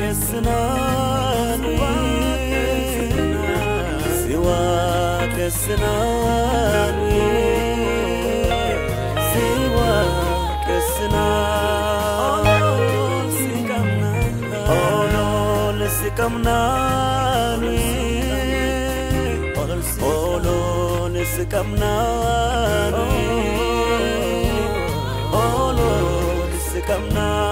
Waaqessinaan, si waaqessinaan, si waaqessinaan. Olool si qabnaan, olool si qabnaan, olool si qabnaan.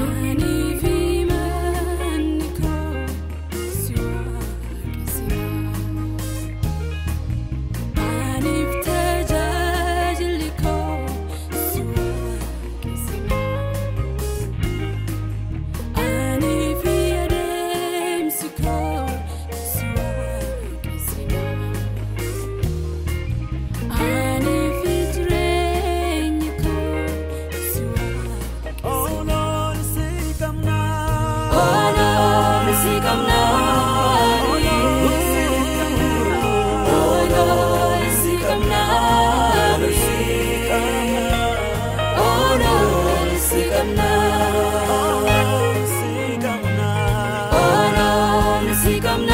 Ani fi manni koo si waaqessina. Aniif tajaajilli koo si waaqessina. Ani fi adeemsi koo si waaqessina. Ani fi jireenyi koo si waaqessina. Olool si qabnaan, Olool si qabnaan, olool si qabnaan, olool si qabnaan, si qabnaan. Olool si qabnaan.